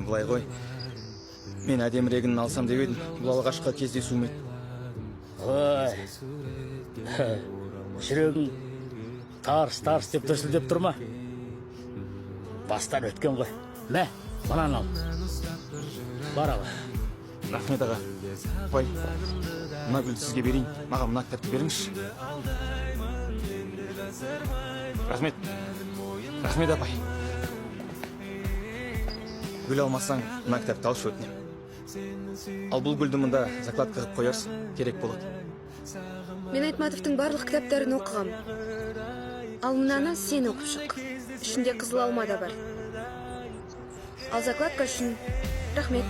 Былай ғой, мен әдемірегін алсам деп едім. Бұл алғашқы кездесуім еді. Ой, жүрегің тарс тарс деп дүрсілдеп тұр ма? Бастан өткен ғой. Мә, мынаны ал. Бар, аға. Рахмет, аға. Апай, мына гүлді сізге берейін, маған мына кітапты беріңізші. Рахмет, рахмет, апай. Гүл алмасаң, мына кітапты алшы, өтінемін. Ал бұл гүлді мында закладка қылып қоярсың, керек болады. Мен Айтматовтың барлық кітаптарын оқығам. Ал мынаны сен оқып шық. Ішінде «Қызыл алма» да бар. Ал закладка үшін рахмет.